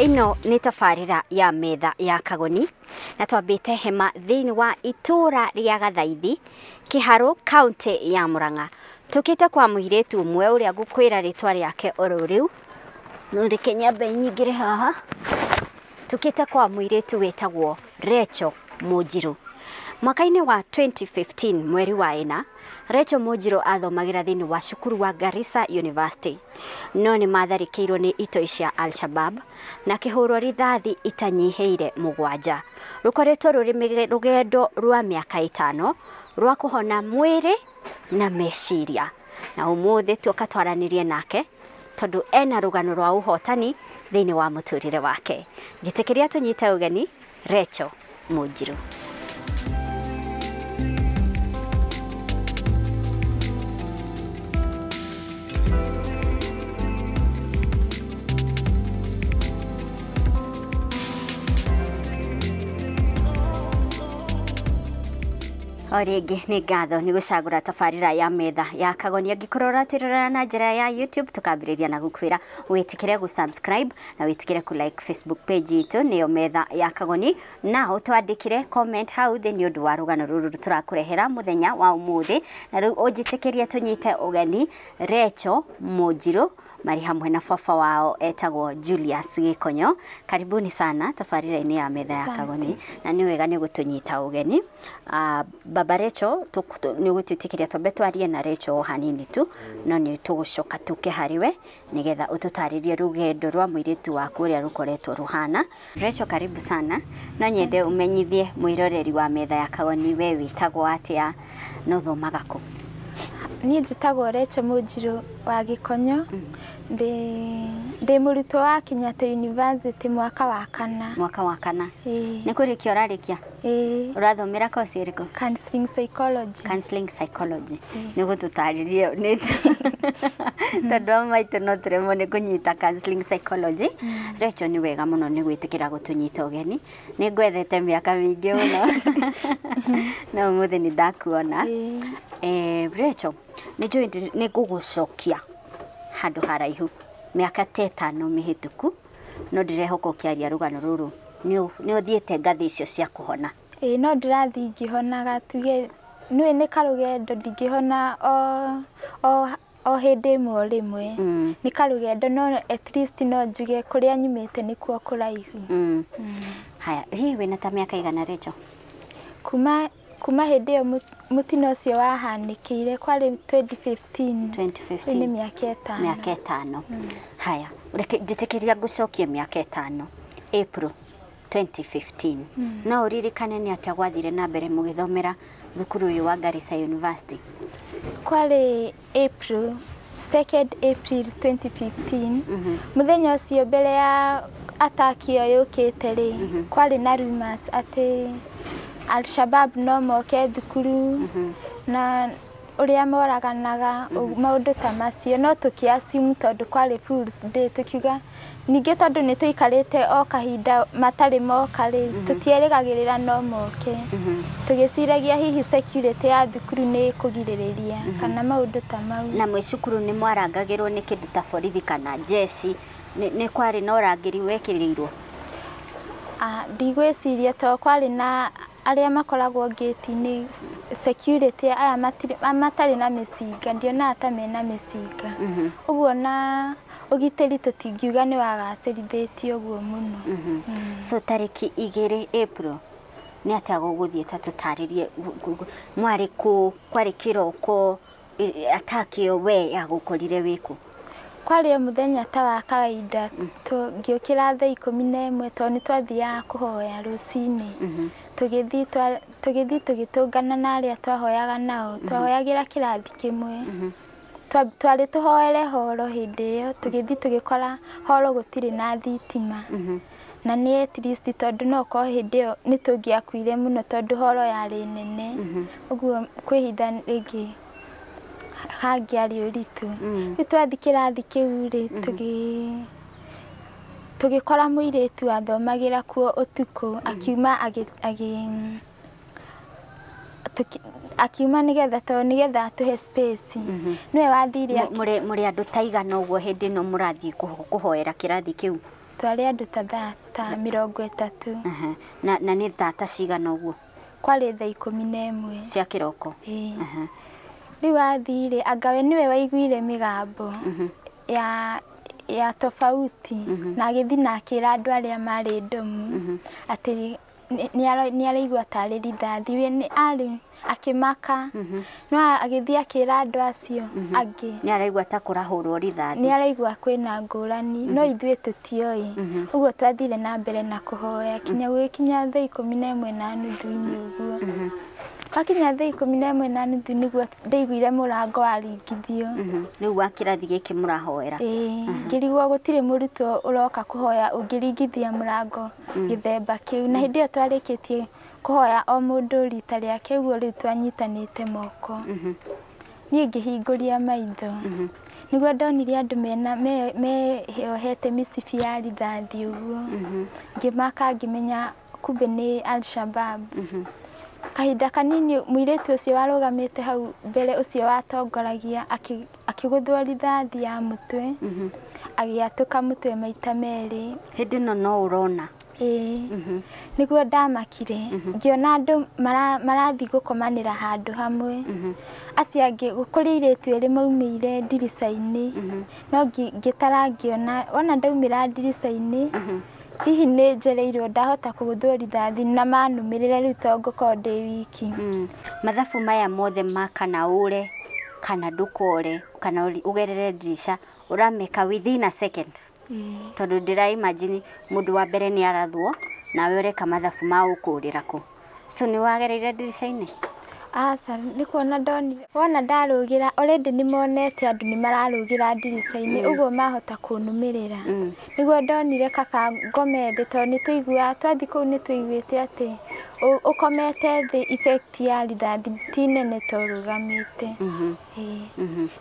Ĩno nĩ tabarĩra ya Metha ya Kagoni na twambĩte hema thĩinĩ wa itũra rĩa Gathaithi, Kĩharũ, kaũntĩ ya Murang'a. Tũkĩte kwa mũirĩtu ũmwe ũrĩa ngũkwĩra rĩtwa rĩake oro rĩu, no reke nyambe nyingĩre haha. Tũkĩte kwa mũirĩtu wĩtagwo Recho Mũnjirũ. Mwaka-inĩ wa 2015 mweri wa ĩna, Recho Mũnjirũ athomagĩra thĩinĩ wa cukuru wa Garissa University, no nĩ matharĩkĩirwo nĩ itoi cia Al-Shabab na kĩhũrwo rithathi itanyihĩire 7. Rũkoretwo rũrĩ rũgendo rwa mĩaka 5 rwa kũhona mwĩrĩ na meciria. Na ũmũthĩ tuoka twaranĩrie nake tondũ ena rũgano rwa ũhotani thĩinĩ wa mũtũrĩre wake. Njĩtĩkĩria tũnyite ũgeni Recho Mũnjirũ. O rĩngĩ nĩ ngatho nĩ gũcagũra tabarĩra ya Metha ya Kagoni. Angĩkorwo ũratwĩrorera na njĩra ya YouTube, tũkambĩrĩria na gũkwĩra wĩtĩkĩre gũ subscribe na wĩtĩkĩre kũ like Facebook page itũ nĩyo Metha ya Kagoni, na ũtwandĩkĩre comment hau thĩ nĩ ũndũ wa rũgano rũrũ tũrakũrehera mũthenya wa ũmũthĩ. Na rĩu ũnjĩtĩkĩrie tũnyite ũgeni Recho Mũnjirũ marĩ hamwe na baba wao etagwo Julius Gĩkonyo. Karibuni sana tabarĩra-inĩ ya Metha ya Kagoni, na nĩ wega nĩ gũtũnyita ũgeni. Baba Recho, nĩ ũgũtwĩtĩkĩria twambe twarie na Recho hanini tu, no nĩ tũgũcoka tũke harĩ we nĩgetha ũtũtarĩrie rũgendo rwa mũirĩtu waku ũrĩa rũkoretwo rũhana. Recho, karibu sana. No nyende ũmenyithie mwĩroreri wa Metha ya Kagoni we wĩtagwo atĩa na ũthomaga kũ? Niĩ njĩtagwo Recho Mũnjirũ wa Gĩkonyo. Ndĩ mũrutwo wa Kenyatta University mwaka wa kana. Mwaka wa kana. Nĩ kũrĩkia ũrarĩkia? Ĩĩ. Ũrathomera course ĩrĩkũ? Counseling psychology. Counseling psychology. Nĩ ũgũtũtarĩria nĩ tondũ a maitũ no tũremwo nĩ kũnyita counseling psychology. Recho, nĩ wega mũno nĩ gwĩtĩkĩra gũtũnyita ũgeni. Nĩ ngwethete mĩaka mĩingĩ mũno no ũmũthĩ nĩ ndakuona. Recho, nĩ njũĩ nĩ ngũgũcokia handũ haraihu mĩaka ta 5 mĩhĩtũku, no ndĩrehoka ũkĩaria rũgano rũrũ nĩ ũthiĩte ngathĩ icio cia kũhona. Ĩĩ, no ndĩrathiĩ ngĩhonaga, tuge nĩũĩ nĩ karũgendo, ndingĩhona o hĩndĩ ĩmwe o rĩmwe. Nĩ karũgendo, no at least no njuge kũrĩa nyumĩte nĩkuo kũraihu. Haya, hihi wĩna ta mĩaka igana Recho? Kuma hĩndĩ ĩyo mũtino ũcio wahanĩkĩire kwarĩ 2015. 2015. Nĩ mĩaka 5. Mĩaka 5. Haya, reke njĩtĩkĩria ngũcokie mĩaka 5. April 2015. No ũririkane nĩ atĩa gwathire na mbere mũgĩthomera thukuru ũyũ wa Garissa University? Kwarĩ April 2nd April 2015. Mũthenya ũcio mbere ya attack ĩyo yũkĩte rĩ, kwarĩ na rumors atĩ Al-Shabab no moke thukuru na ũrĩa moraganaga, maũndũ ta macio, no tũkĩ-assume tondũ kwarĩ Fools Day, tũkiuga ningĩ tondũ nĩ tũikarĩte o kahinda matarĩ moka rĩ, tũtierĩgagĩrĩra no moke. Tũgĩciragia hihi security ya thukuru nĩ ĩkũgirĩrĩria kana maũndũ ta mau. Na mwĩ cukuru nĩ mwarangagĩrwo nĩ kĩndũ ta borithi kana jeshi? Nĩ kwarĩ na ũrangĩri wekĩrĩirwo? Ndigwĩciria tondũ kwarĩ na arĩa makoragwo gate-inĩ, security aya matarĩ na mĩcinga, ndionaga ta mena mĩcinga. Ũguo na ũgitĩri tũtingiuga nĩ wagacĩrithĩtio ũguo mũno. So tarĩki 2 April nĩ atĩa gũgũthiĩ? Ta tũtarĩrie, mwarĩ kũ, kwarĩ kĩroko, attack ĩyo we yagũkorire wĩkũ? Kwarĩ o mũthenya ta wa kawaida, ngĩũkĩra thaa 11 tondũ nĩ twathiaga kũhoya rũcinĩ. Tũgĩthiĩ tũgĩtũngana na arĩa twahoyaga nao, twahoyagĩra kĩrathi kĩmwe. Twarĩ tũhoere horo hĩndĩ ĩyo, tũgĩthiĩ tũgĩkora horo gũtirĩ na thitima. Na nĩ at least tondũ no korwo hĩndĩ ĩyo nĩ tũngĩakuire mũno tondũ horo yarĩ nene. Ũguo kwĩhitha rĩngĩ hangĩarĩ ũritũ. Rĩu twathiĩ kĩrathi kĩu rĩ, tũgĩkora mũirĩtu athomagĩra kuo ũtukũ, akiuma akiuma nĩgetha tondũ nĩgetha atũhe space. Nĩwe wathire Mũrĩ andũ ta igana ũguo hĩndĩ ĩno mũrathiĩ kũhoera kĩrathi kĩu? Twarĩ andũ ta thaa ta 30. Na nĩ thaa ta cigana ũguo? Kwarĩ thaa 11 cia kĩroko. Rĩu athire anga we nĩwe waiguire mĩgambo ya tofauti na agĩthiĩ na akĩra andũ arĩa marĩ ndomu atĩ nĩ araigua tarĩ rithathi. We nĩ arĩ akĩmaka no agĩthiĩ akĩra andũ acio angĩ nĩ araigua ta kũrahũrwo rithathi, nĩ araigua kwĩna ngũrani no ithuĩ tũtioĩ. Ũguo twathire na mbere na kũhoya kinya gũgĩkinya thaa 11:30 ũguo. Gwakinya thaa 11:30 nĩguo ndaiguire mũrango waringithio. Rĩu wa kĩrathi gĩkĩ mũrahoera? Ĩĩ, ngĩrigwo gũtirĩ mũrutwo ũroka kũhoya ũngĩringithia mũrango gĩthemba kĩu. Na hĩndĩ ĩyo twarĩkĩtie kũhoya o mũndũ rita rĩake, ũguo rĩu twanyitanĩte moko. Niĩ ngĩhingũria maitho nĩguo ndonire andũ mena meyohete mĩcibi ya rithathi ũguo. Ngĩmaka ngĩmenya kumbe nĩ Al-Shabaab. Kahinda kanini mũirĩtu ũcio warũgamĩte hau mbere ũcio watongoragia akĩgũthwo rithathi ya mũtwe, agĩatũka mũtwe maita merĩ. Hĩndĩ ĩno no ũrona? Ĩĩ, nĩguo ndamakire ngĩona andũ marathiĩ gũkomanĩra handũ hamwe. Acio angĩ kũrĩ airĩtu erĩ maumĩire ndirica-inĩ, no ngĩtara ngĩona wona ndaumĩra ndirica-inĩ hihi nĩ njereirwo ndahota kũgũthwo rithathi na manũmĩrĩre rĩu to ngũkorwo ndĩ wiki. Mathabu maya mothe ma kana ũre kana ndũkore kana ũgerere ndirica ũrameka within a second. Tondũ ndĩra imagine mũndũ wa mbere nĩ arathwo nawe ũreka mathabu ma ũkũrĩra kũ. So nĩ wagereire ndirica-inĩ? Aca, nĩ kuona ndonire wona ndarũgĩra already nĩ monete andũ nĩ mararũgĩra ndirica-inĩ ũguo mahota kũnũmĩrĩra. Nĩguo ndonire kaba ngome thĩ tondũ nĩ tũiguaga twathiĩ kũu nĩ tũiguĩte atĩ ũkomete thĩ effect ya rithathi ti nene ta ũrũgamĩte.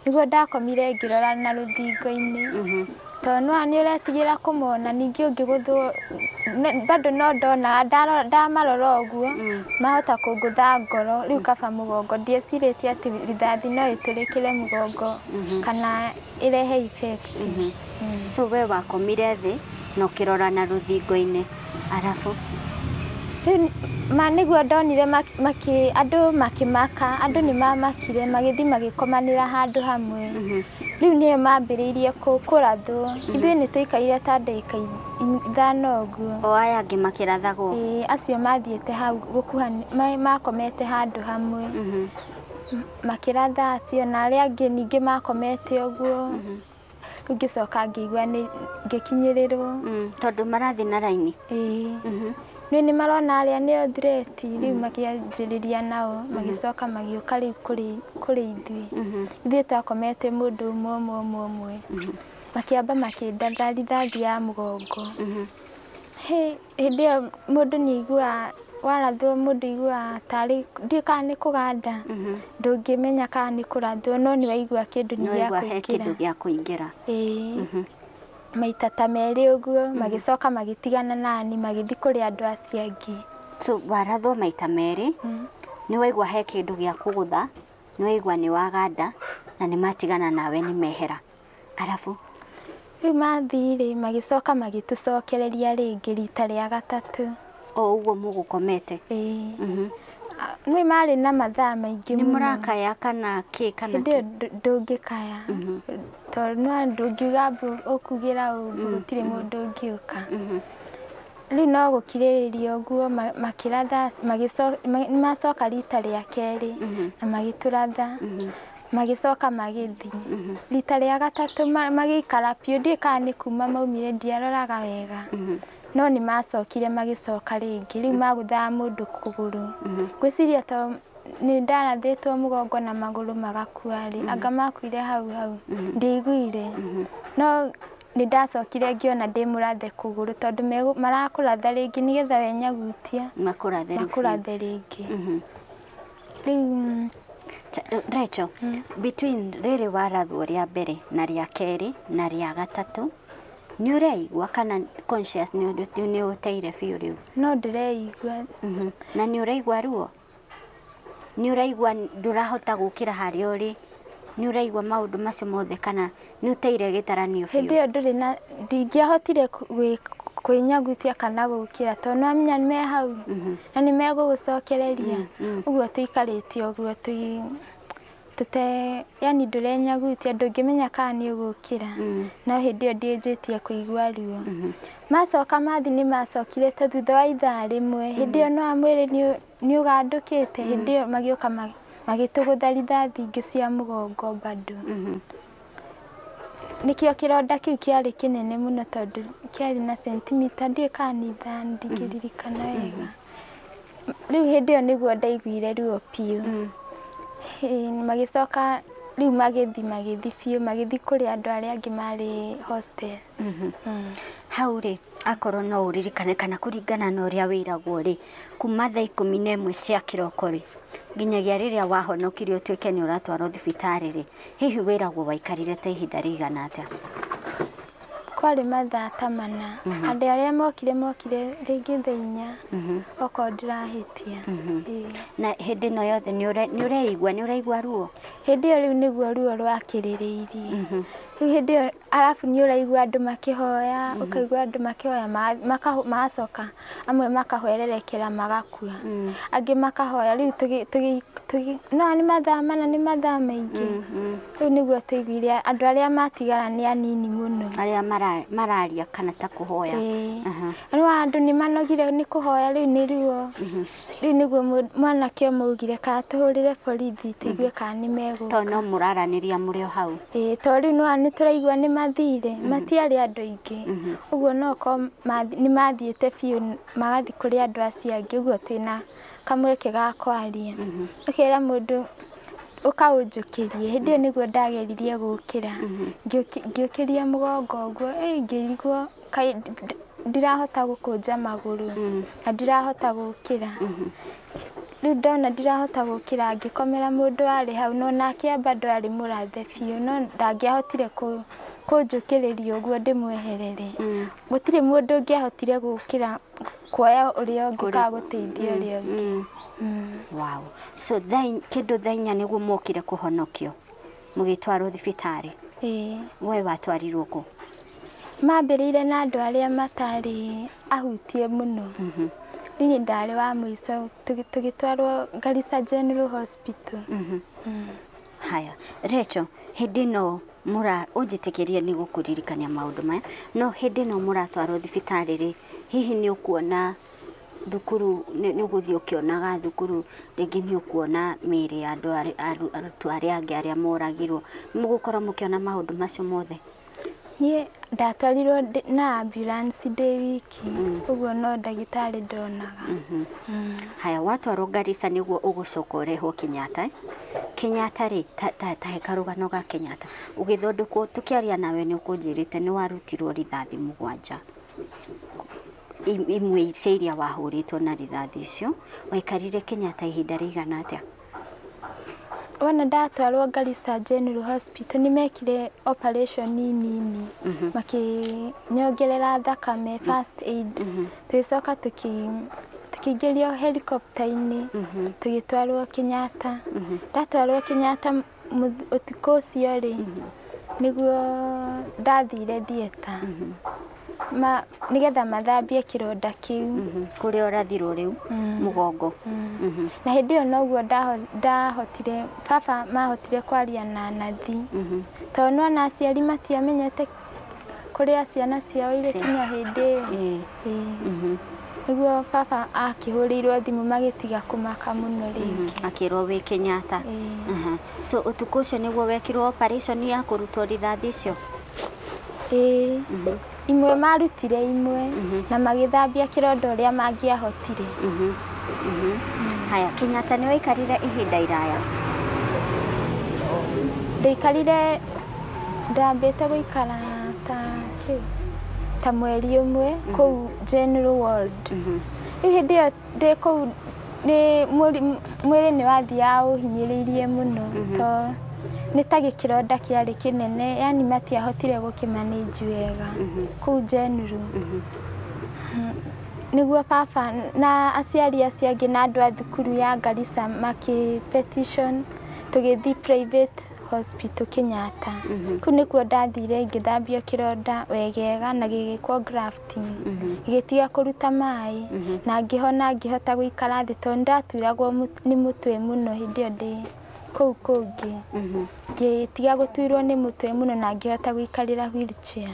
Nĩguo ndakomire ngĩrora na rũthingo-inĩ tondũ nĩ ũretigĩra kũmona ningĩ ũngĩgũthwo bado no ndonaga ndamarora ũguo mahota kũngũtha ngoro rĩu kaba mũgongo. Ndiecirĩtie atĩ rithathi no ĩtũrĩkĩre mũgongo kana ĩrehe effect. So we wakomire thĩ na ũkĩrora na rũthingo-inĩ arabu rĩu ma nĩguo ndonire andũ makĩmaka, andũ nĩ mamakire magĩthiĩ magĩkomanĩra handũ hamwe. Rĩu nĩo mambĩrĩirie kũrathwo. Ithuĩ nĩ tũikarire ta ndagĩka 5 ũguo. O aya angĩ makĩrathagwo? Ĩĩ, acio mathiĩte hau gũkuhani makomete handũ hamwe makĩratha acio na arĩa angĩ ningĩ makomete ũguo. Rĩu ngĩcoka ngĩigua nĩ ngĩkinyĩrĩrwo. Tondũ marathiĩ na raini? Ĩĩ. Nĩ nĩ marona arĩa nĩo threat rĩu makĩanjĩrĩria nao magĩcoka magĩũka rĩu kũrĩ ithuĩ. Ithuĩ twakomete mũndũ ũmwe ũmwe ũmwe ũmwe. Makĩamba makĩndatha rithathi ya mũgongo. Hĩndĩ ĩyo mũndũ nĩ aiguaga warathwo mũndũ aiguaga tarĩ ndiũĩ kana nĩ kũganda, ndũngĩmenya kana nĩ kũrathwo no nĩ waigua kĩndũ nĩ gĩa kũingĩra. Ĩĩ. Maita ta merĩ ũguo magĩcoka magĩtigana nani magĩthiĩ kũrĩ andũ acio angĩ. So warathwo maita merĩ, nĩ waigua he kĩndũ gĩa kũgũtha, nĩ waigua nĩ waganda na nĩ matigana nawe nĩ mehera. Arabu rĩu mathiĩ magĩcoka magĩtũcokereria rĩngĩ rita rĩa gatatũ. O ũguo mũgũkomete? Ĩĩ. Nĩ marĩ na mathaa maingĩ mũno. Nĩ mũrakaya kana kĩ kana kĩ? Hĩndĩ ĩyo ndũngĩkaya tondũ no ndũngiuga mbu ũkugĩra ũguo gũtirĩ mũndũ ũngĩũka. Rĩu no gũkirĩrĩria ũguo makĩratha macoka rita rĩa kerĩ na magĩtũratha magĩcoka magĩthiĩ. Rita rĩa gatatũ magĩikara biũ ndiũĩ kana nĩ kuma maumire ndiaroraga wega. No nĩ macokire magĩcoka rĩngĩ rĩu magũthaga mũndũ kũgũrũ. Ngwĩciria to nĩ ndarathĩtwo mũgongo na magũrũ magakua rĩ, anga makuire hau hau ndiaiguire. No nĩ ndacokire ngĩona ndĩ mũrathe kũgũrũ tondũ marakũratha rĩngĩ nĩgetha wenyagutia makũrathe rĩngĩ. Rĩu Rachel, between rĩrĩ warathwo rĩa mbere na rĩa kerĩ na rĩa gatatũ nĩ ũreigua kana conscious nĩ ũteire biũ rĩu? No ndĩreigua. Na nĩ ũraigua ruo? Nĩ ũraigua ndũrahota gũkĩra harĩa ũrĩ? Nĩ ũraigua maũndũ macio mothe kana nĩ ũteire gĩtaranio Hĩndĩ biũ? ĩyo ndũrĩ na ndingĩahotire kwĩnyagutia kana gũkĩra tondũ nĩwamenya nĩ me hau na nĩ megũgũcokereria. Ũguo tũikarĩte ũguo tũte yani ndũrenyagutia, ndũngĩmenya kana nĩ ũgũkĩra. No hĩndĩ ĩyo ndĩanjĩtie kũigua ruo. Macoka mathi nĩ macokire ta thutha wa ithaa rĩmwe. Hĩndĩ ĩyo no mwĩrĩ nĩ ũgandũkĩte. Hĩndĩ ĩyo magĩũka magĩtũgũtha rithathi ingĩ cia mũgongo bado. Nĩkĩo kĩronda kĩu kĩarĩ kĩnene mũno tondũ kĩarĩ na sentimita ndiũĩ kana nĩ 5, ndingĩririkana wega. Rĩu hĩndĩ ĩyo nĩguo ndaiguire ruo biũ. Magĩcoka rĩu magĩthiĩ biũ, magĩthiĩ kũrĩ andũ arĩa angĩ marĩ hostel. Hau rĩ, akorwo no ũririkane kana kũringana na ũrĩa wĩragwo rĩ, kuma thaa 11 cia kĩroko rĩ, nginyagia rĩrĩa wahonokirio ũtuĩke nĩ ũratwarwo thibitarĩ rĩ, hihi wĩragwo waikarire ta ihinda rĩigana atĩa? Kwarĩ mathaa ta 4. Andũ arĩa mokire rĩngĩ thaa 4, okorwo ndirahĩtia. Na hĩndĩ ĩno yothe nĩ ũraigua ruo? Hĩndĩ ĩyo rĩu nĩguo ruo rwakĩrĩrĩirie. Rĩu hĩndĩ ĩyo arabu nĩ ũraigua andũ makĩhoya, ũkaigua andũ makĩhoya magacoka amwe makahwererekera magakua, angĩ makahoya. Rĩu no nĩ mathaa 4, nĩ mathaa maingĩ. Rĩu nĩguo tũiguire andũ arĩa matigara nĩ anini mũno, arĩa mararia kana ta kũhoya. Rĩu andũ nĩ manogire nĩ kũhoya, rĩu nĩ ruo. Rĩu nĩguo mwanake ũmwe augire kana tũhũrĩre borithi tũigue kana nĩ megũka. Tondũ no mũraranĩria mũrĩ o hau. Tondũ rĩu nĩ tũraigua nĩ mathire, matiarĩ andũ aingĩ. Ũguo no korwo nĩ mathiĩte biũ magathiĩ kũrĩ andũ acio angĩ, ũguo twĩna kamweke ga kwaria. Ũkera mũndũ ũkaũnjũkĩrie. Hĩndĩ ĩyo nĩguo ndageririe gũkĩra, ngĩũkĩria mũgongo ũguo, ngĩrigwo kaĩ ndirahota gũkũnja magũrũ na ndirahota gũkĩra. Rĩu ndona ndirahota gũkĩra, ngĩkomera mũndũ warĩ hau, no nake bado arĩ mũrathe biũ, no ndangĩahotire kũnjũkĩrĩria ũguo ndĩmweherere. Gũtirĩ mũndũ ũngĩahotire gũkĩra kuoya ũrĩa ũngĩ kana gũteithia ũrĩa ũngĩ. Wow. So kĩndũ thaa 4 nĩguo mokire kũhonokio mũgĩtwarwo thibitarĩ? We watwarirwo kũ? Mambĩrĩire na andũ arĩa matarĩ ahutie mũno. Niĩ ndarĩ wa mũico, tũgĩtwarwo Garissa General Hospital. Haya, Rachel, hĩndĩ ĩno ũnjĩtĩkĩrie nĩ gũkũririkania maũndũ maya, no hĩndĩ ĩno mũratwarwo thibitarĩ rĩ, hihi nĩ ũkuona thukuru, nĩ ũgũthiĩ ũkĩonaga thukuru, rĩngĩ nĩ ũkuona mĩĩrĩ ya andũ arutwo arĩa angĩ arĩa moragirwo, mũgũkorwo mũkĩona maũndũ macio mothe? Niĩ ndatwarirwo na ambulance ndĩ wiki, ũguo no ndagĩtarĩ ndonaga. Haya, watwarwo Garissa nĩguo ũgũcoka ũrehwo Kenyatta. Kenyatta rĩ, ta he karũgano ga Kenyatta. Ũgĩthondekwo, tũkĩaria nawe nĩ ũkũnjĩrĩte nĩ warutirwo rithathi 7. Imwe cia iria wahũrĩtwo na rithathi icio, waikarire Kenyatta ihinda rĩigana atĩa? Wona ndatwarwo Garissa General Hospital nĩ mekire operation nini, makĩnyongerera thakame, first aid. Tũgĩcoka tũkĩingĩrio helicopter-inĩ, tũgĩtwarwo Kenyatta. Ndatwarwo Kenyatta ũtukũ ũcio rĩ, nĩguo ndathire theatre nĩgetha mathambie kĩronda kĩu. Kũrĩa ũrathirwo rĩu mũgongo. Na hĩndĩ ĩyo noguo ndahotire, baba mahotire kwaria na nathi, tondũ nĩwona aciari matiamenyete kũrĩa ciana ciao irĩ kinya hĩndĩ ĩyo. Nĩguo baba akĩhũrĩirwo thimũ magĩtiga kũmaka mũno rĩngĩ. Akĩrwo wĩ Kenyatta. So ũtukũ ũcio nĩguo wekirwo operation ya kũrutwo rithathi icio? Imwe marutire imwe na magĩthambia kĩronda ũrĩa mangĩahotire. Haya, Kenyatta nĩ waikarire ihinda iraya? Ndaikarire, ndambĩte gũikara ta mweri ũmwe kũu General Ward. Rĩu hĩndĩ ĩyo ndĩ kũu nĩ mwĩrĩ nĩ wathiaga ũhinyĩrĩirie mũno, tondũ nĩ ta gĩkĩronda kĩarĩ kĩnene, yani matiahotire gũkĩmanage wega kũu General. Nĩguo baba na aciari acio angĩ na andũ a thukuru ya Garissa makĩ petition tũgĩthiĩ private Hospital Kenyatta. Kũu nĩkuo ndathire ngĩthambio kĩronda wegega na gĩgĩkwo grafting. Gĩgĩtiga kũruta maĩ na ngĩhona, ngĩhota gũikara thĩ tondũ ndaturagwo nĩ mũtwe mũno hĩndĩ ĩyo ndĩ kũu kũngĩ. Ngĩtiga gũturwo nĩ mũtwe mũno na ngĩhota gũikarĩra wheelchair.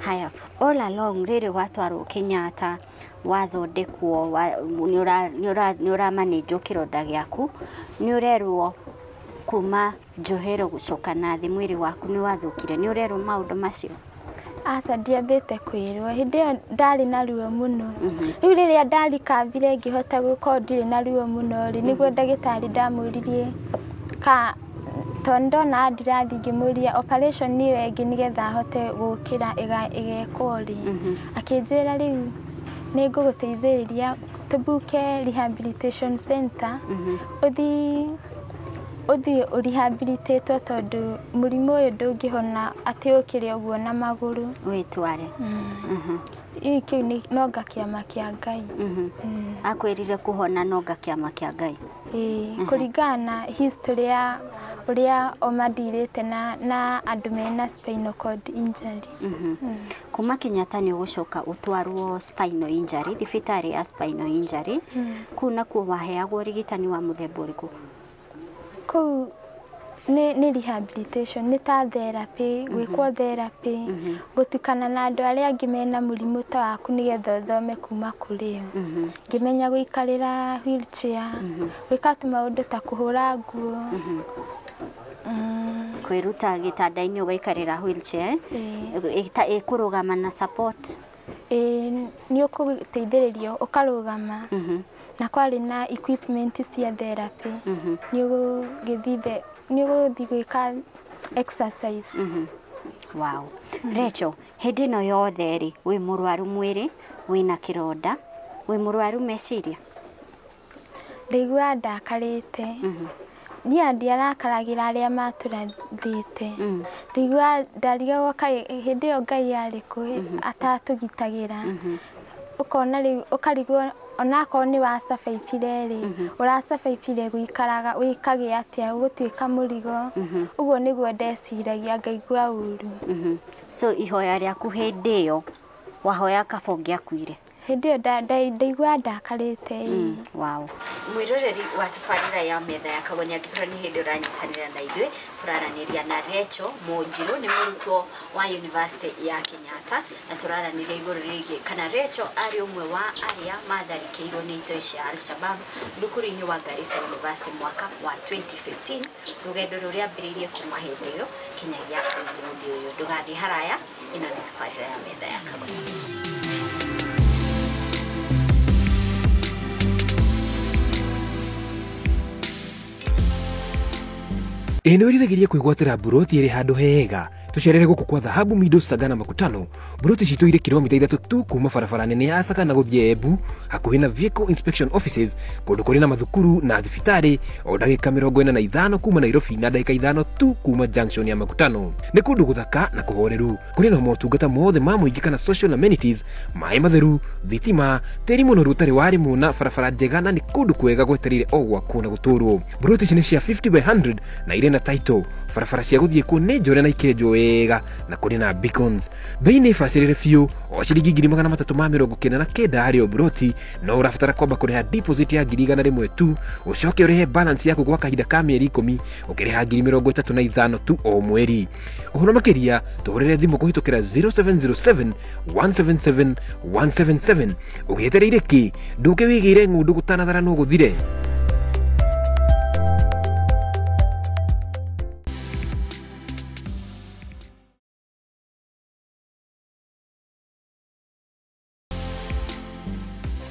Haya, all along rĩrĩ watwarwo Kenyatta wathondekwo, nĩ ũramanĩnjwo kĩronda gĩaku, nĩ ũrerwo kuma njohero gũcoka na thĩ mwĩrĩ waku nĩ wathũkire, nĩ ũrerwo maũndũ macio? Aca, ndiambĩte kwĩrwo. Hĩndĩ ĩyo ndarĩ na ruo mũno. Rĩu rĩrĩa ndarikambire ngĩhota gũkorwo ndirĩ na ruo mũno rĩ, nĩguo ndagĩtarĩ ndamũririe ka tondũ ndona ndirathiĩ, ngĩmũria operation ĩyo ĩngĩ nĩgetha hote gũkĩra ĩgekwo rĩ. Akĩnjĩra rĩu nĩ ngũgũteithĩrĩria tũbuke rehabilitation center, ũthiĩ ũrehabilitatwo tondũ mũrimũ ũyũ ndũngĩhona atĩ ũkĩre ũguo na magũrũ. Wĩtware. Rĩu kĩu nĩ nonga kĩama kĩa Ngai. Akwĩrire kũhona nonga kĩama kĩa Ngai. Ĩĩ, kũringana na history ya ũrĩa o mandirĩte na andũ mena spinal cord injury. Kuma Kenyatta nĩ ũgũcoka ũtwarwo spinal injury, thibitarĩ ya spinal injury. Kũu nakuo waheagwo ũrigitani wa mũthemba ũrĩkũ? Kũu nĩ rehabilitation, nĩ ta therapy, gwĩkwo therapy, gũtukana na andũ arĩa angĩ mena mũrimũ ta waku nĩgetha ũthome kuma kũrĩ o. Ngĩmenya gũikarĩra wheelchair, gwĩka tũmaũndũ ta kũhũra nguo. Kwĩruta gĩtanda-inĩ ũgaikarĩra wheelchair, ĩkũrũgama na support. Ĩĩ, nĩ ũkũteithĩrĩrio ũkarũgama na kwarĩ na equipment cia therapy. Nĩ ũgũgĩthiĩ nĩ ũgũthiĩ gwĩka exercise. Wow. Rachel, hĩndĩ ĩno yothe rĩ, wĩ mũrwaru mwĩrĩ, wĩna kĩronda, wĩ mũrwaru meciria? Ndaiguaga ndakarĩte. Niĩ ndiarakaragĩra arĩa matũrathĩte. Ndaiguaga ndarigagwo kaĩ hĩndĩ ĩyo Ngai arĩ kũ atatũgitagĩra. Ũkona rĩu ũkarigwo onakorwo nĩ wacabaibire rĩ, ũracabaibire gũikaraga wĩkage atĩa gũtuĩka mũrigo. Ũguo nĩguo ndeciragia ngaigua ũru. So ihoya rĩaku hĩndĩ ĩyo wahoya kaba ũngĩakuire? Hĩndĩ ĩyo ndaiguaga ndakarĩte. Wow. Mwĩroreri wa tabarĩra ya metha ya Kagonya, angĩkorwo nĩ hĩndĩ ũranyitanĩra na ithuĩ, tũraranĩria na Rachel Mũnjirũ, nĩ mũrutwo wa University ya Kenyatta, na tũraranĩria igũrũ rĩgiĩ kana Rachel arĩ ũmwe wa arĩa matharĩkĩirwo nĩ itoi cia Al-Shabab thukuru-inĩ wa Garissa University mwaka wa 2015, rũgendo rũrĩa ambĩrĩirie kuma hĩndĩ ĩyo kinyagia ũmũthĩ ũyũ. Ndũgathiĩ haraya, ĩno nĩ tabarĩra ya metha ya Kagonya. Ĩ nĩ wĩriragĩria kwĩgwatĩra mburoti ĩrĩ handũ hega? Tũcerere gũkũ kwa Dhahabu Meadows Sagana Makutano. Mburoti citũ irĩ kilomita 3 tu kuma barabara nene ya Sagana gũthiĩ Embu, hakuhĩ na Vehicle Inspection Offices, kũndũ kũrĩ na mathukuru na thibitarĩ, o ndagĩka 45 kuma Nairobi na ndagĩka 5 tu kuma junction ya Makutano. Nĩ kũndũ gũthaka na kũhoreru, kũrĩ na motungata mothe ma mũingĩ kana social amenities, maĩ matheru, thitima, tĩri mũnoru ũtarĩ warĩmwo na barabara njega, na nĩ kũndũ kwega gwetereire o gwakwo na gũtũrwo. Mburoti ici nĩ cia 50 by 100 na irĩ na title. Barabara cia gũthiĩ kuo nĩ njore na ikenjwo wega na kũrĩ na beacons. Bei nĩ bacĩrĩre biũ, o ciringi 399,000 harĩ o mburoti, no ũrabatara kwamba kũrĩha deposit ya 100,000 tu, ũcoke ũrĩhe balance yaku gwa kahinda ka mĩeri 10 ũkĩrĩha 35,000 tu o mweri. Ũhoro makĩria tũhũrĩre thimũ kũhĩtũkĩra 0707 177 177. Ũgĩetereire kĩ? Ndũke wĩgĩre ng'ũndũ gũtanatharanwo gũthire.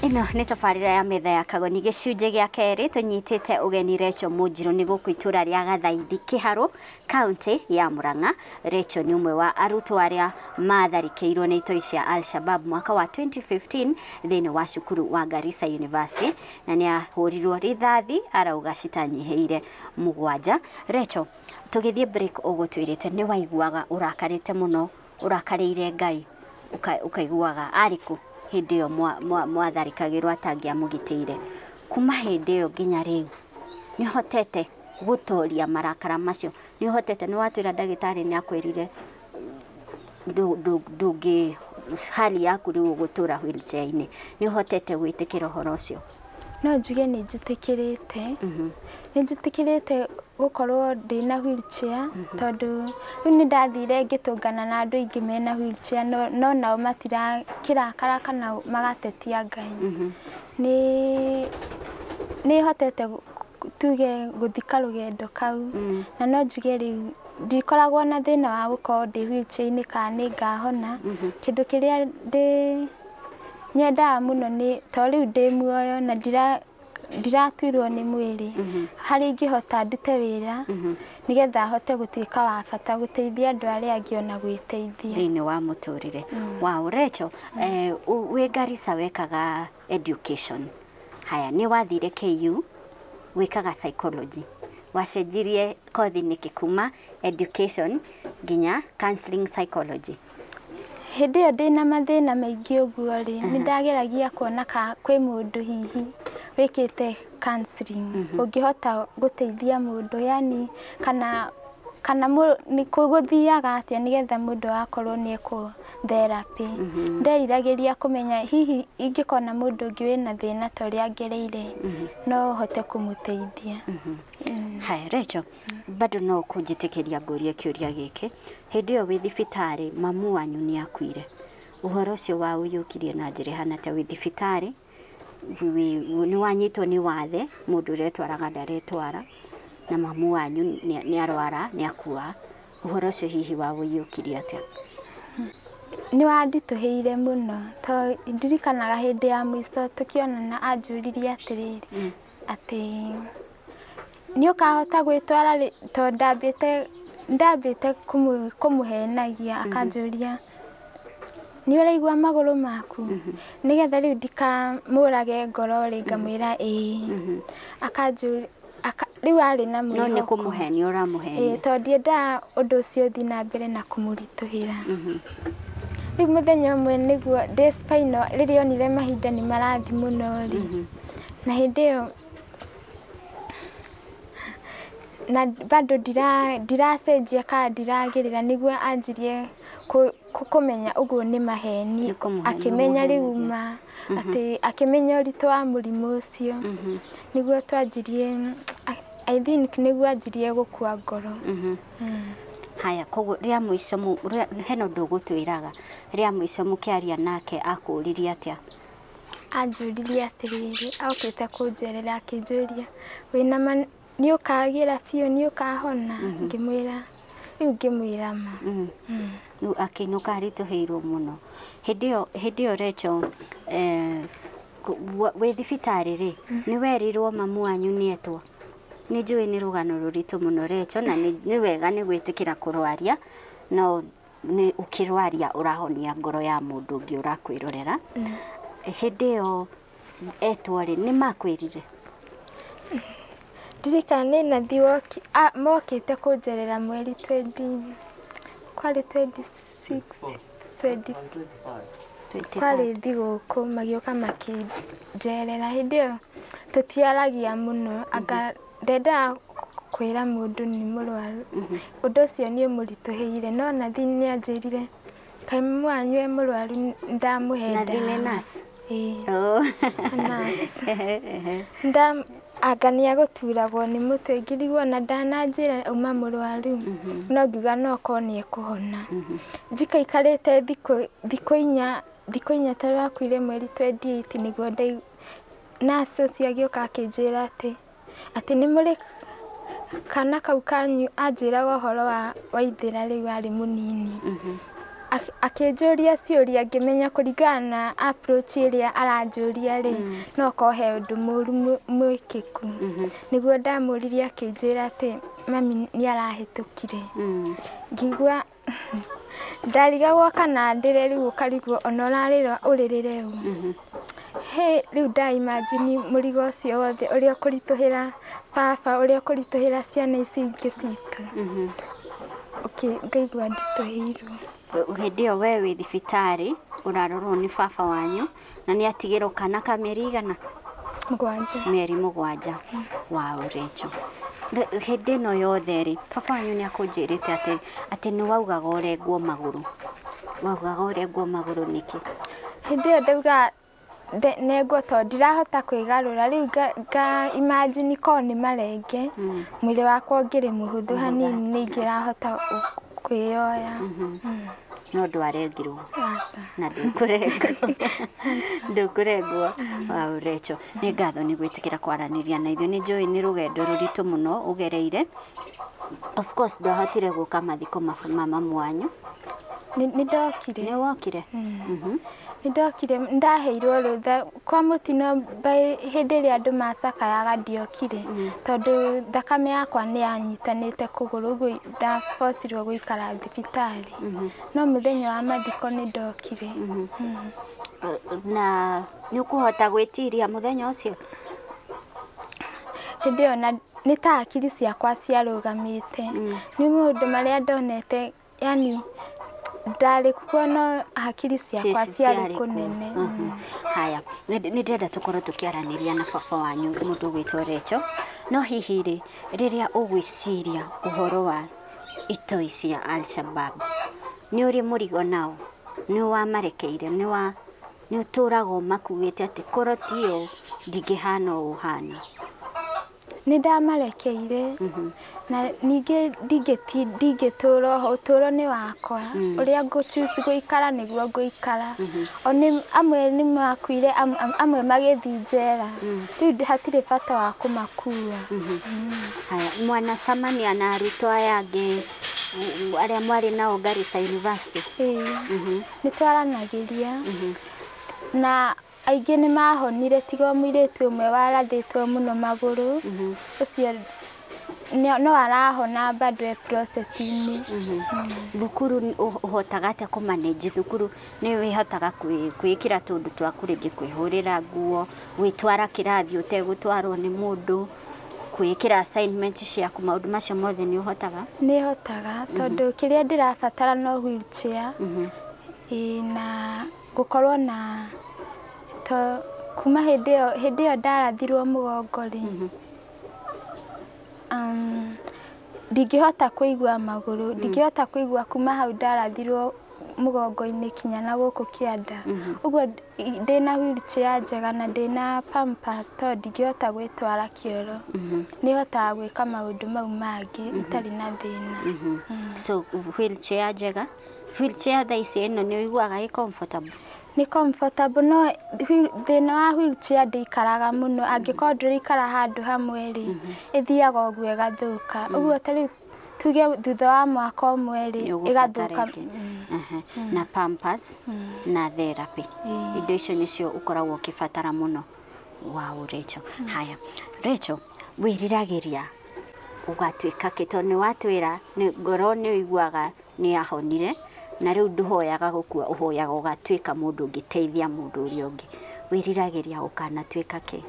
Ĩno nĩ tabarĩra ya metha ya Kagoni, gĩcunjĩ gĩa kerĩ. Tũnyitĩte ũgeni Rachel Mũnjirũ nĩ gũkũ itũra rĩa Gathaithi, Kĩharũ, kaunti ya Murang'a. Rachel nĩ ũmwe wa arutwo arĩa matharĩkĩirwo nĩ itoi cia Al-Shabab mwaka wa 2015 thĩinĩ wa cukuru wa Garissa University, na nĩ ahũrirwo rithathi arauga citanyihĩire 7. Rachel, tũgĩthiĩ break ũgũtwĩrĩte nĩ waiguaga ũrakarĩte mũno, ũrakarĩire Ngai, ũkaiguaga arĩ kũ hĩndĩ ĩyo mwatharĩkagĩrwo atangĩamũgitĩire. Kuma hĩndĩ ĩyo nginya rĩu nĩ ũhotete gũtoria marakara macio? Nĩ ũhotete, nĩ watwĩra ndagĩtarĩ nĩ akwĩrire ndũngĩ hali yaku rĩu ũgũtũra wheelchair-inĩ. Nĩ ũhotete gwĩtĩkĩra ũhoro ũcio? No njuge nĩ njĩtĩkĩrĩte. Nĩ njĩtĩkĩrĩte gũkorwo ndĩna wheelchair, tondũ rĩu nĩ ndathire ngĩtũngana na andũ aingĩ mena wheelchair, no nao matirakĩrakara kana magatetia Ngai. Nĩ hotete tuge gũthika rũgendo kau, na no njuge rĩu ndikoragwo na thĩna wa gũkorwo ndĩ wheelchair-inĩ kana nĩ ngahona. Kĩndũ kĩrĩa ndĩ nyendaga mũno nĩ to rĩu ndĩ muoyo na ndiratuirwo nĩ mwĩrĩ, harĩa ingĩhota ndute wĩra nĩgetha hote gũtuĩka wa bata gũteithia andũ arĩa angĩ ona gwĩteithia thĩinĩ wa mũtũrĩre. Wow, Rachel, wĩ Garissa wekaga education. Haya, nĩ wathire KU wĩkaga psychology. Wacenjirie kothi nĩkĩ kuma education nginya counseling psychology? Hĩndĩ ĩyo ndĩna mathĩna maingĩ ũguo rĩ, nĩ ndageragia kuona ka kwĩ mũndũ hihi wĩkĩte counseling ũngĩhota gũteithia mũndũ, yani kana nĩ gũthiaga atĩa nĩgetha mũndũ agakorwo nĩ ekwo therapy. Nderiragĩria kũmenya hihi ingĩkona mũndũ ũngĩ wĩna thĩna ta ũrĩa ngereire, no hote kũmũteithia. Haya, Rachel, bado no kũnjĩtĩkĩria ngũrie kĩũria gĩkĩ. Hĩndĩ ĩyo wĩ thibitarĩ mamu wanyu nĩ akuire. Ũhoro ũcio wa ũiyũkirie na njĩra ĩhana atĩa? Wĩ thibitarĩ, nĩ wanyitwo nĩ wathe, mũndũ ũretwaraga ndaretwara, na mamu wanyu nĩ arwara, nĩ akua. Ũhoro ũcio hihi wa ũiyũkirie atĩa? Nĩ wanditũhĩire mũno, to ndirikanaga hĩndĩ ya mũico tũkĩonana anjũririe atĩrĩrĩ, atĩ nĩ ũkahota gwĩtwara rĩ, to ndambĩte kũmũhenagia, akanjũria nĩ ũraigua magũrũ maku, nĩgetha rĩu ndikamũrage ngoro rĩ, ngamwĩra ĩĩ. Akanjũria rĩu arĩ na No nĩ mwĩhoko. Kũmũhenia ũramũhenia. Tondũ ndiendaga ũndũ ũcio ũthiĩ na mbere na kũmũritũhĩra. Rĩu mũthenya ũmwe nĩguo ndĩ spinal, rĩrĩa onire mahinda nĩ marathiĩ mũno rĩ, na hĩndĩ ĩyo na bado ndiracenjia kana ndiragĩrĩra, nĩguo anjirie kũmenya ũguo nĩ maheni. Nĩ kũmũhenia Akĩmenya rĩu ũmũhenagia. Ma atĩ akĩmenya ũritũ wa mũrimũ ũcio, nĩguo twanjirie, I think nĩguo anjirie gũkua ngoro. Haya, koguo rĩa mũico hena ũndũ ũgũtwĩraga, rĩa mũico mũkĩaria nake akũririe atĩa? Anjũririe atĩrĩrĩ, okĩte kũnjerera, akĩnjũria wĩna ma nĩ ũkagĩra biũ, nĩ ũkahona? Ngĩmwĩra rĩu, ngĩmwĩra ma. Rĩu akĩinũka aritũhĩirwo mũno hĩndĩ ĩyo Rachel, wĩ thibitarĩ rĩ, nĩ werirwo mamu wanyu nĩ etwo? Nĩ njũĩ nĩ rũgano rũritũ mũno, Rachel, na nĩ wega nĩ gwĩtĩkĩra kũrwaria, no nĩ ũkĩrwaria ũrahonia ngoro ya mũndũ ũngĩ ũrakwĩrorera. Hĩndĩ ĩyo etwo rĩ, nĩ makwĩrire? Ndirikana nĩ nathi mokĩte kũnjerera mweri 20, kwarĩ 26, 20, kwarĩ thigũkũ, magĩũka makĩnjerera. Hĩndĩ ĩyo tũtiaragia mũno, anga ndendaga kwĩra mũndũ nĩ mũrwaru, ũndũ ũcio nĩ ũmũritũhĩire, no nathi nĩ anjĩrire kaĩ mamu wanyu e mũrwaru, ndamũhe Nathi nĩ ndawa. Nurse? Ĩĩ. Oh. Nurse. Anga nĩ agũturagwo nĩ mũtwe, ngĩrigwo na ndananjĩra auma mũrwaru, no ngiuga no korwo nĩ ekũhona. Njikaikarĩte thikũ inya tondũ akuire mweri 28, nĩguo nurse ũcio agĩũka akĩnjĩra atĩ nĩ mũrĩ kana kau kanyu, anjĩraga ũhoro wa Waithĩra rĩu arĩ mũnini. Akĩnjũria ciũria, ngĩmenya kũringana na approach ĩrĩa aranjũria rĩ, no korwo he ũndũ mũru mwĩkĩku. Nĩguo ndamũririe, akĩnjĩra atĩ mami nĩ arahĩtũkire. Ngĩigua ndarigagwo kana ndĩre, rĩu ũkarigwo ona ũrarĩra ũrĩrĩre ũ. He rĩu nda imagine mũrigo ũcio wothe ũrĩa ũkũritũhĩra baba, ũrĩa ũkũritũhĩra ciana ici ingĩ citũ. Ngaigua nditũhĩirwo. Hĩndĩ ĩyo we wĩ thibitarĩ ũrarorwo nĩ baba wanyu, na nĩ atigĩrwo kana ka mĩeri igana? 7. Mĩeri 7. Wow, Rachel. Hĩndĩ ĩno yothe rĩ, baba wanyu nĩ akũnjĩrĩte atĩ nĩ waugaga ũrengwo magũrũ. Waugaga ũrengwo magũrũ nĩkĩ? Hĩndĩ ĩyo ndauga nengwo tondũ ndirahota kwĩgarũra. Rĩu nga imagine korwo nĩ marenge, mwĩrĩ wakwa ũngĩrĩ mũhũthũ hanini nĩ ingĩrahota kwĩyoya. No ndwarengirwo? Aca. Na ndũkũrengwo, ndũkũrengwo. Wow, Rachel, nĩ ngatho nĩ gwĩtĩkĩra kwaranĩria na ithuĩ. Nĩ njũĩ nĩ rũgendo rũritũ mũno ũgereire. Of course ndwahotire gũka mathiko ma mamu wanyu. Nĩ ndokire. Nĩ wokire? Nĩ ndokire, ndaheirwo rũtha kwa mũtino by hĩndĩ ĩrĩa andũ macakayaga ndiokire, tondũ thakame yakwa nĩ yanyitanĩte kũgũrũ, ũguo ndabocirwo gũikara thibitarĩ. No mũthenya wa mathiko nĩ ndokire. Na nĩ ũkũhota gwĩtiria mũthenya ũcio? Hĩndĩ ĩyo na nĩ ta hakiri ciakwa ciarũgamĩte. Nĩ maũndũ marĩa ndonete, yani ndarĩ kuo no hakiri ciakwa ciarĩ kũnene. Haya, nĩ ndĩrenda tũkorwo tũkĩaranĩria na baba wanyu mũndũ ũgwĩtwo Rachel. No hihi rĩ, rĩrĩa ũgwĩciria ũhoro wa itoi cia Al-Shabab, nĩ ũrĩ mũrigo nao? Nĩ wamarekeire? Nĩ ũtũraga ũmakuĩte atĩ korwo ti ũũ ndingĩhana ũũ ũhana? Nĩ ndamarekeire. Na ningĩ ndingĩtũra oho, ũtũro nĩ wakwa. Ũrĩa ngũ-choose gũikara nĩguo ngũikara. Amwe nĩ makuire, amwe magĩthiĩ njera. Rĩu hatirĩ bata wa kũmakua. Haya, mwanacemania na arutwo aya angĩ arĩa mwarĩ nao Garissa University? Ĩĩ, nĩ twaranagĩria. Na aingĩ nĩ mahonire tiga o mũirĩtu ũmwe warathĩtwo mũno magũrũ. Ũcio no arahona bado e process-inĩ. Thukuru ũhotaga atĩa kũmanage thukuru? Nĩ wĩhotaga kwĩĩkĩra tũndũ twaku, rĩngĩ kwĩhũrĩra nguo, gwĩtwara kĩrathi ũtegũtwarwo nĩ mũndũ, kwĩĩkĩra assignment ciaku, maũndũ macio mothe nĩ ũhotaga? Nĩ hotaga, tondũ kĩrĩa ndĩrabatara no wheelchair. Na gũkorwo na kuma hĩndĩ ĩyo ndarathirwo mũgongo rĩ, ndingĩhota kũigua magũrũ, ndingĩhota kũigua kuma hau ndarathirwo mũgongo-inĩ kinya na gũkũ kĩanda. Ũguo ndĩna wheelchair njega na ndĩna pampers tondũ ndingĩhota gwĩtwara kĩoro. Nĩ hotaga gwĩka maũndũ mau mangĩ itarĩ na thĩna. So wheelchair njega, wheelchair thaa ici ĩno nĩ ũiguaga ĩ comfortable? Nĩ comfortable, no thĩna wa wheelchair ndĩikaraga mũno. Angĩkorwo ndũraikara handũ hamwe rĩ, ĩthiaga ũguo ĩgathũka. Ũguo ta rĩu tuge thutha wa mwaka ũmwe rĩ, ĩgathũka. Na pampers na therapy, indo icio nĩcio ũkoragwo ũkĩbatara mũno. Wow, Rachel. Haya, Rachel, wĩriragĩria ũgatuĩka kĩ? Tondũ nĩ watwĩra ngoro nĩ ũiguaga nĩ yahonire, na rĩu ndũhoyaga gũkua, ũhoyaga ũgatuĩka mũndũ ũngĩteithia mũndũ ũrĩa ũngĩ. Wĩriragĩria ũkanatuĩka kĩ?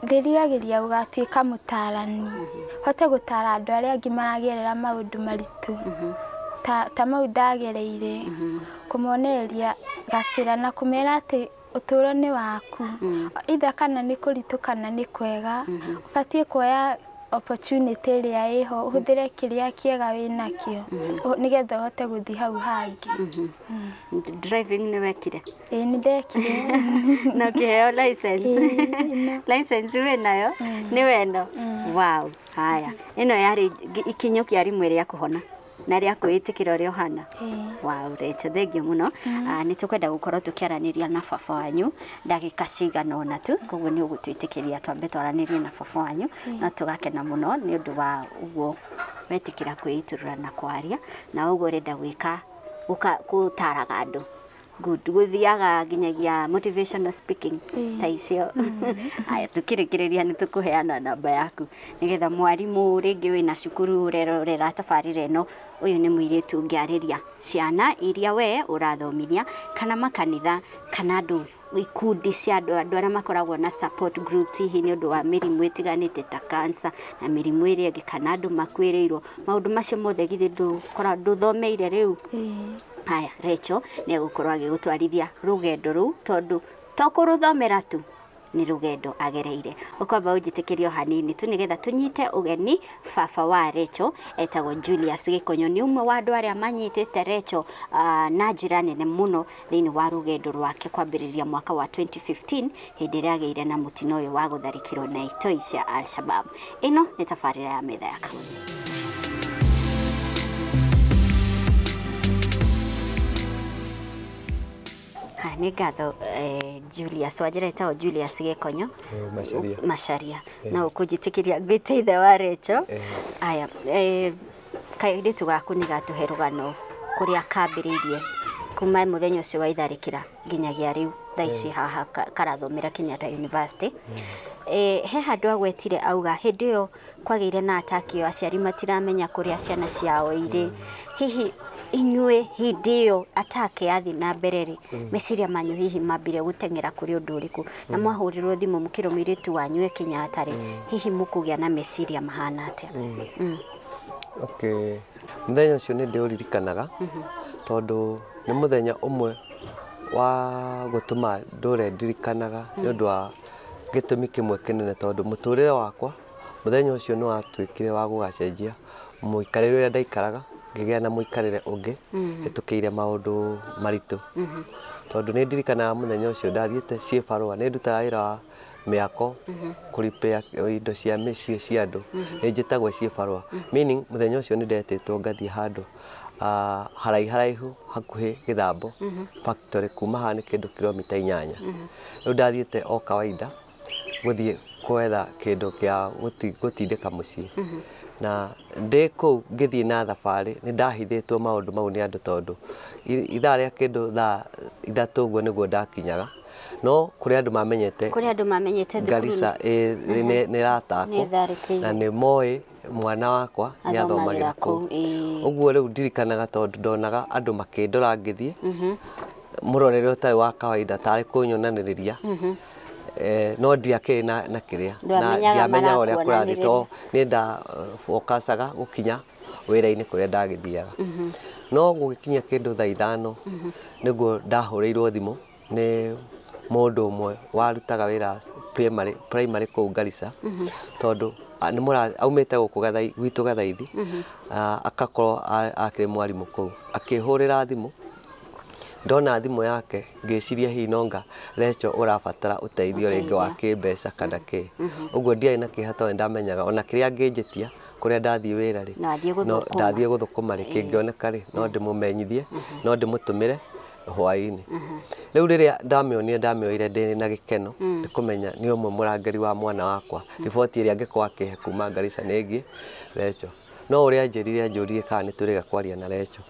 Ndĩriragĩria gũgatuĩka mũtaarani, hote gũtara andũ arĩa angĩ maragerera maũndũ maritũ ta mau ndagereire, kũmonereria gacĩra na kũmera atĩ ũtũũro nĩ waku. Either kana nĩ kũritũ kana nĩ kwega, ũbatiĩ kuoya opportunity ĩrĩa ĩho, ũhũthĩre kĩrĩa kĩega wĩnakĩo nĩgetha ũhote gũthiĩ hau hangĩ. Driving nĩ wekire? Ĩĩ, nĩ ndekire. Na ũkĩheo license? License wĩnayo? Nĩ wendo? Wow. Haya, ĩno yarĩ ikinyũkia rĩmwe rĩa kũhona na rĩa kwĩĩtĩkĩra ũrĩa ũhana. Wow, Rachel, thengio mũno. Nĩ tũkwenda gũkorwo tũkĩaranĩria na baba wanyu ndagĩka cigana ũna tu, koguo nĩ ũgũtwĩtĩkĩria twambe twaranĩrie na baba wanyu, na tũgakena mũno nĩ ũndũ wa ũguo wetĩkĩra kwĩitũrũra na kwaria, na ũguo ũrenda gwĩka gũtaraga andũ. Good. Gũthiaga nginyagia motivational speaking ta icio. Aya, tukĩrĩkĩrĩria nĩ tũkũheana namba yaku nĩgetha mwarimũ rĩngĩ wĩna cukuru ũrerorera tabarĩra ĩno, ũyũ nĩ mũirĩtu ũngĩarĩria ciana iria we ũrathomithia, kana makanitha, kana andũ ikundi cia andũ, andũ arĩa makoragwo na support groups hihi nĩ ũndũ wa mĩrimũ ĩtiganĩte ta cancer na mĩrimũ ĩrĩa ĩngĩ, kana andũ makuĩrĩirwo, maũndũ macio mothe githĩ ndũthomeire rĩu? Haya, Rachel nĩ egũkorwo agĩgũtwarithia rũgendo rũu, tondũ to kũrũthomera tu, Nĩ rũgendo agereire. Ũkwamba ũnjĩtĩkĩrie o hanini tu nĩgetha tũnyite ũgeni baba wa Rachel etagwo Julius Gĩkonyo. Nĩ ũmwe wa andũ arĩa manyitĩte Rachel na njĩra nene mũno thĩinĩ wa rũgendo rwake kwambĩrĩria mwaka wa 2015 hĩndĩ ĩrĩa agĩire na mũtino ũyũ wa gũtharĩkĩrwo na itoi cia Al-Shabaab. Ĩno nĩ tabarĩra ya Metha ya Kagoni. Nĩ ngatho Julius, wanjĩra etagwo Julius Gĩkonyo. Macharia. Macharia. No ũkũnjĩtĩkĩria ngwĩte ithe wa Rachel. Aya, kairĩtu gaku nĩ gatũhe rũgano kũrĩa kambĩrĩirie kuma mũthenya ũcio wa itharĩkĩra nginyagia rĩu thaa ici haha karathomera Kenyatta University. He handũ agwetire auga hĩndĩ ĩyo kwagĩire na ataki ĩyo aciari matiramenya kũrĩa ciana ciao irĩ. Hihi inyuĩ hĩndĩ ĩyo atake yathiĩ na mbere rĩ, meciria manyu hihi mambire gũteng'era kũrĩ ũndũ ũrĩkũ? Na mwahũrĩrwo thimũ mũkĩrwo mũirĩtu wanyu e Kenyatta rĩ, hihi mũkũgĩa na meciria mahana atĩa? Okay. Mũthenya ũcio nĩ ndĩũririkanaga tondũ nĩ mũthenya ũmwe wa gũtũma ndũre ndirikanaga nĩ ũndũ wa gĩtũmi kĩmwe kĩnene tondũ mũtũrĩre wakwa mũthenya ũcio nĩ watuĩkire wa gũgacenjia mũikarĩre ũrĩa ndaikaraga ngĩgĩa na mũikarĩre ũngĩ hĩtũkĩire maũndũ maritũ. Tondũ nĩ ndirikanaga mũthenya ũcio ndathiĩte ciĩbarũa, nĩ ndutaga wĩra wa mĩako kũripĩa indo cia mĩciĩ cia andũ, nĩ njĩtagwo ciĩbarũa, meaning mũthenya ũcio nĩ ndetĩtwo ngathiĩ handũ haraiharaihu hakuhĩ Gĩthambo factory, kuma haha nĩ kĩndũ kilomita 8. Rĩu ndathiĩte o kawaida gũthiĩ kwetha kĩndũ kĩa gũtindĩka mũciĩ. Na ndĩ kũu ngĩthiĩ na thabarĩ nĩ ndahithĩtwo maũndũ mau nĩ andũ tondũ ithaa rĩa kĩndũ thaa 3 ũguo nĩguo ndakinyaga, no kũrĩ andũ mamenyete, kũrĩ andũ mamenyete thukuru Garissa nĩ ĩratakwo na nĩ moĩ mwana wakwa nĩ athomagĩra kũu. Ũguo rĩu ndirikanaga tondũ ndonaga andũ makĩndora ngĩthiĩ mũrorere ũtarĩ wa kawaida tarĩ kũnyonanĩrĩria. No ndiakĩrĩ na kĩrĩa na ndiamenyaga ũrĩa kũrathiĩ tondũ nĩ ndabokacaga gũkinya wĩra-inĩ kũrĩa ndagĩthiaga. No gũgĩkinya kĩndũ thaa 5 nĩguo ndahũrĩirwo thimũ nĩ mũndũ ũmwe warutaga wĩra primary kũu Garissa tondũ aumĩte gũkũ gwitũ Gathaithi, akakorwo akĩrĩ mwarimũ kũu. Akĩhũrĩra thimũ, ndona thimũ yake ngĩciria hihi nonga Rachel ũrabatara ũteithio rĩngĩ wa kĩmbeca kana kĩ. Ũguo ndiarĩ na kĩeha tondũ nĩndamenyaga ona kĩrĩa angĩnjĩtia kũrĩa ndathiĩ wĩra rĩ, no ndathiĩ gũthũkũma rĩ, kĩngĩoneka rĩ, no ndĩmũmenyithie, no ndĩmũtũmĩre hwaĩ-inĩ. Rĩu rĩrĩa ndamĩonire ndamĩoire ndĩ na gĩkeno nĩ kũmenya nĩ ũmwe mũrangĩri wa mwana wakwa, riboti ĩrĩa angĩkorwo akĩhe kuma Garissa nĩ ĩgiĩ Rachel. No ũrĩa anjĩrire anjũririe kana nĩ tũrĩga kwaria na Rachel.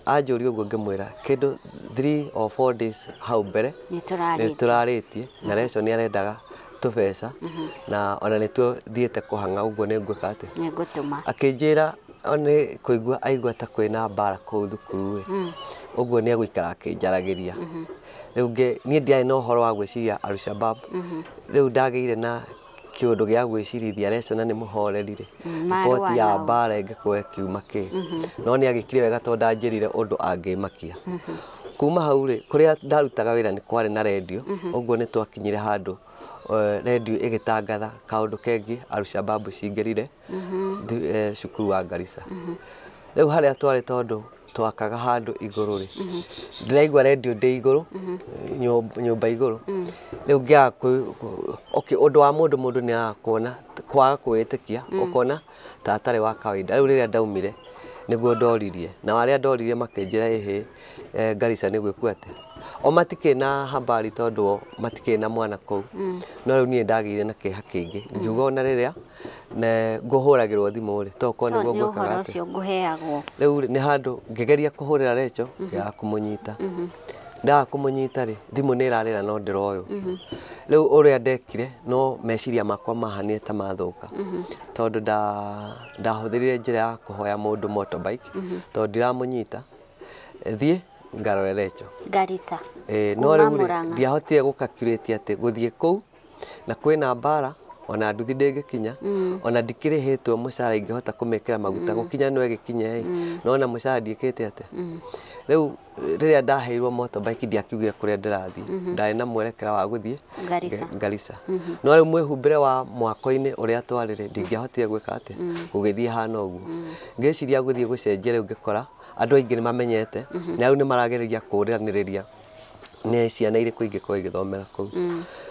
Anjũria ũguo ngĩmwĩra kĩndũ 3 or 4 days hau mbere nĩ tũrarĩtie na Rachel nĩ arendaga tũbeca na ona nĩ tũthiĩte kũhang'a ũguo nĩ ngwĩka atĩa, nĩ ngũtũma. Akĩnjĩra nĩ kũigua aigua ta kwĩna mbara kũu thukuru ĩ, ũguo nĩ egũikara akĩnjaragĩria. Rĩu niĩ ndiarĩ na ũhoro wa gwĩciria Al-Shabaab. Rĩu ndagĩire na kĩũndũ gĩa gwĩcirithia Rachel na nĩ mũhoreri rĩ, riboti ya mbara ĩngĩkorwo ĩkiuma kĩ. No nĩ agĩkire wega tondũ ndanjĩrire ũndũ angĩmakia. Kuma hau rĩ, kũrĩa ndarutaga wĩra nĩ kwarĩ na rendio, ũguo nĩ twakinyire handũ rendio ĩgĩtangatha kaũndũ kengĩ Al-Shabaab cingĩrire cukuru wa Garissa. Rĩu harĩa twarĩ tondũ twakaga handũ igũrũ rĩ, ndĩraigua rendio ndĩ igũrũ, nyũmba igũrũ. Rĩu ngĩaga okay, ũndũ wa mũndũ mũndũ nĩ agaga kuona kwaga kwĩĩtĩkia, ũkona ta atarĩ wa kawaida. Rĩu rĩrĩa ndaumire nĩguo ndoririe, na arĩa ndoririe makĩnjĩra ĩhĩ, Garissa nĩ gwĩkwo atĩa. O matikĩrĩ na habari tondũ matikĩrĩ na mwana kũu. No rĩu niĩ ndagĩire na kĩeha kĩingĩ ngiuga ona rĩrĩa ngũhũragĩrwo thimũ rĩ, to korwo nĩguo ngwĩkaga atĩa, rĩu nĩ handũ ngĩgeria kũhũrĩra Rachel ngĩaga kũmũnyita. Ndaga kũmũnyita rĩ, thimũ nĩ ĩrarĩra no ndĩroywo. Rĩu ũrĩa ndekire no meciria makwa mahanire ta mathũka tondũ ndahũthĩrire njĩra ya kũhoya mũndũ motorbike tondũ ndiramũnyita, thiĩ ngarore Rachel Garissa. No rĩu rĩ, ndiahotire gũcalculate atĩ gũthiĩ kũu na kwĩna mbara Ona nduthi ndĩngĩkinya, ona ndikĩrĩhĩtwo mũcara ingĩhota kũmĩkĩra maguta gũkinya no ĩgĩkinye ĩ, no ona mũcara ndiĩkĩte atĩa. Rĩu rĩrĩa ndaheirwo motorbike ndiakiugire kũrĩa ndĩrathiĩ, ndarĩ na mwerekera wa gũthiĩ Garissa. Garissa. No rĩu mwĩhumbĩre wa mwako-inĩ ũrĩa twarĩ rĩ, ndingĩahotire gwĩka atĩa, gũgĩthiĩ hana ũguo. Ngĩciria gũthiĩ gũcenjia rĩu ngĩkora andũ aingĩ nĩ mamenyete, na rĩu nĩ maragereria kũũranĩrĩria nĩ ciana irĩkũ ingĩkorwo igĩthomera kũu.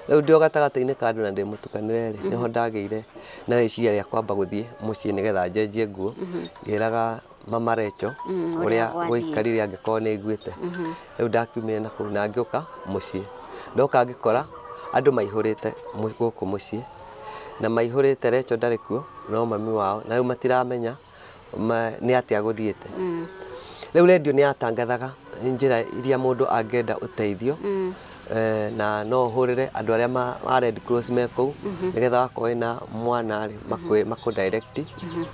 Rĩu ndĩ o gatagatĩ-inĩ ka andũ na ndĩ mũtukanĩre rĩ, nĩho ndagĩire na rĩciria rĩa kwamba gũthiĩ mũciĩ nĩgetha njenjie nguo, ngĩraga mama Recho ũrĩa ũrĩa gwathiĩ. gũikarire angĩkorwo nĩ aiguĩte. Rĩu ndakiumire na kũu na ngĩũka mũciĩ. Ndoka ngĩkora andũ maihũrĩte gũkũ mũciĩ, na maihũrĩte Recho ndarĩ kuo no mami wao, na rĩu matiramenya nĩ atĩa gũthiĩte. Rĩu rendio nĩ yatangathaga njĩra iria mũndũ angĩenda ũteithio, na no ũhũrĩre andũ arĩa ma Red Cross me kũu, nĩgetha wakorwo wĩna mwana rĩ, makũ direct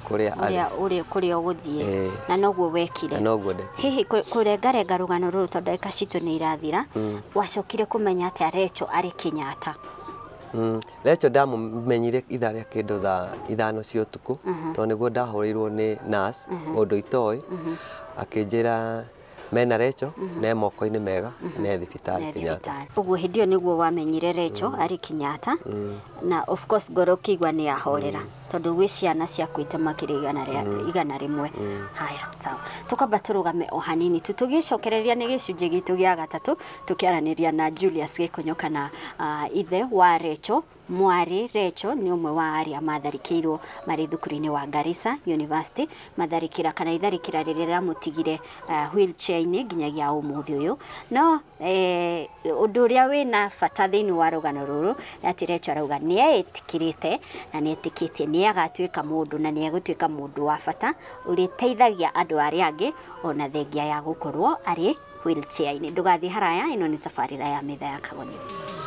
kũrĩa arĩ. Ũrĩa kũrĩa ũgũthiĩ. Na noguo wekire. Na noguo ndekire. Hihi kũrengarenga rũgano rũrũ tondũ ndagĩka citũ nĩ irathira, wacokire kũmenya atĩa Recho arĩ Kenyatta? Recho ndamũmenyire ithaa rĩa kĩndũ thaa 5 cia ũtukũ, tondũ nĩguo ndahũrĩirwo nĩ nurse mũndũ itoĩ, akĩnjĩra mena Recho ne moko-inĩ mega ne thibitarĩ Kenyatta. Ũguo hĩndĩ ĩyo nĩguo wamenyire Recho arĩ Kenyatta, na of course ngoro ũkĩigua nĩ yahorera tondũ gwĩ ciana ciakuĩte makĩria 100. Haya, sawa, tũkwamba tũrũgame o hanini tu tũgĩcokereria nĩ gĩcunjĩ gitũ gĩa gatatũ tũkĩaranĩria na Julius Gĩkonyo kana ithe wa Recho. Mwarĩ Recho nĩ ũmwe wa arĩa matharĩkĩirwo marĩ thukuru-inĩ wa Garissa University, matharĩkĩra kana itharĩkĩra rĩrĩa rĩramũtigire wheelchair-inĩ nginyagia ũmũthĩ ũyũ. No ũndũ ũrĩa wĩna bata thĩinĩ wa rũgano rũrũ nĩ atĩ Recho arauga nĩ eĩtĩkĩrĩte na nĩ etĩkĩtie nĩ agatuĩka mũndũ na nĩ egũtuĩka mũndũ wa bata ũrĩteithagia andũ arĩa angĩ ona thengia ya gũkorwo arĩ wheelchair-inĩ. Ndũgathiĩ haraya, ĩno nĩ tabarĩra ya metha ya Kagonyo.